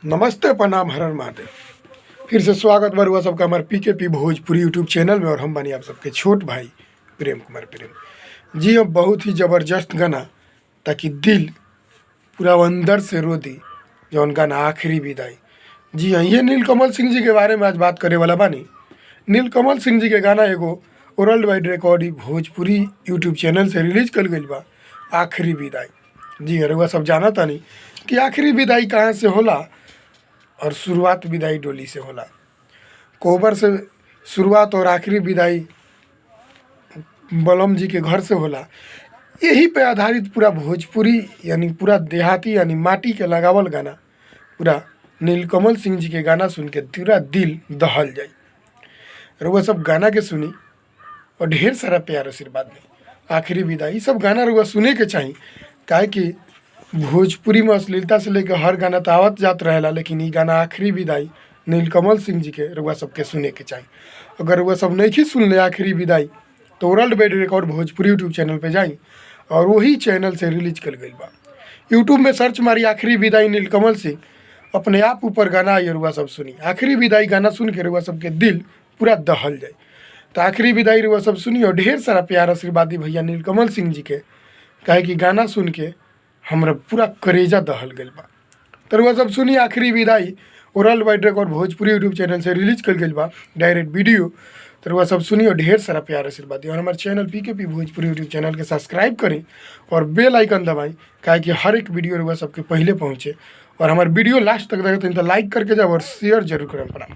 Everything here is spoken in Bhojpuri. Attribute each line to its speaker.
Speaker 1: नमस्ते, प्रणाम, हर हर महादेव। फिर से स्वागत बा रउआ सबका हमारे पीकेपी भोजपुरी यूट्यूब चैनल में और हम बानी आप सबके छोट भाई प्रेम कुमार प्रेम जी। अब बहुत ही ज़बरदस्त गाना, ताकि दिल पूरा अंदर से रो दी, जौन गाना आखिरी विदाई। जी हाँ, ये नीलकमल सिंह जी के बारे में आज बात करे वाला बानी। नीलकमल सिंह जी के गाना एगो world wide record Bhojpuri YouTube channel से रिलीज कल गई बा, आखिरी विदाई। जी हाँ, रउआ सब जाना तानी कि आखिरी विदाई कहाँ से होला और शुरुआत विदाई डोली से होला। कोहबर से शुरुआत और आखिरी विदाई बलम जी के घर से होला। यही पे आधारित पूरा भोजपुरी, यानी पूरा देहाती, यानी माटी के लगावल गाना, पूरा नीलकमल सिंह जी के गाना सुन के पूरा दिल दहल जाई। रउआ सब गाना के सुनी और ढेर सारा प्यार आशीर्वाद दी। आखिरी विदाई, ई सब गाना रउआ सुने के चाही, काहे कि भोजपुरी में अश्लीलता से लेकर हर गाना तो आवत जात रहेला, लेकिन ई गाना आखिरी विदाई नीलकमल सिंह जी के रउआ सबके सुने के चाही। अगर रउआ सब नहीं सुनले आखिरी विदाई, तो world wide record Bhojpuri YouTube channel पे जाई और वही चैनल से रिलीज कल गई बा। यूट्यूब में सर्च मारी आखिरी विदाई नीलकमल सिंह, अपने आप ऊपर गाना आई। रुआ सब सुनी आखिरी विदाई। गाना सुन के रुआ सबके दिल पूरा दहल जाए। तो आखिरी विदाई रुआ सब सुनी और ढेर सारा प्यार आशीर्वाद दी भैया नीलकमल सिंह जी के, काहे कि गाना सुन के हमरा पूरा करेजा दहल गइल बा। तो रुआ सब सुनी आखिरी विदाई। World wide record Bhojpuri YouTube channel से रिलीज कल गई बा डायरेक्ट वीडियो। तो रुआ सब सुनी और ढेर सारा प्यार आशीर्वाद दी और हमारे चैनल पीकेपी भोजपुरी यूट्यूब चैनल के सब्सक्राइब करें और बेल आइकन दबाएं, काहे कि हर एक वीडियो रुआ सबके पहले पहुँचे। और हमारे वीडियो लास्ट तक देखें तो लाइक करके जाओ और शेयर जरूर करें। प्रणाम।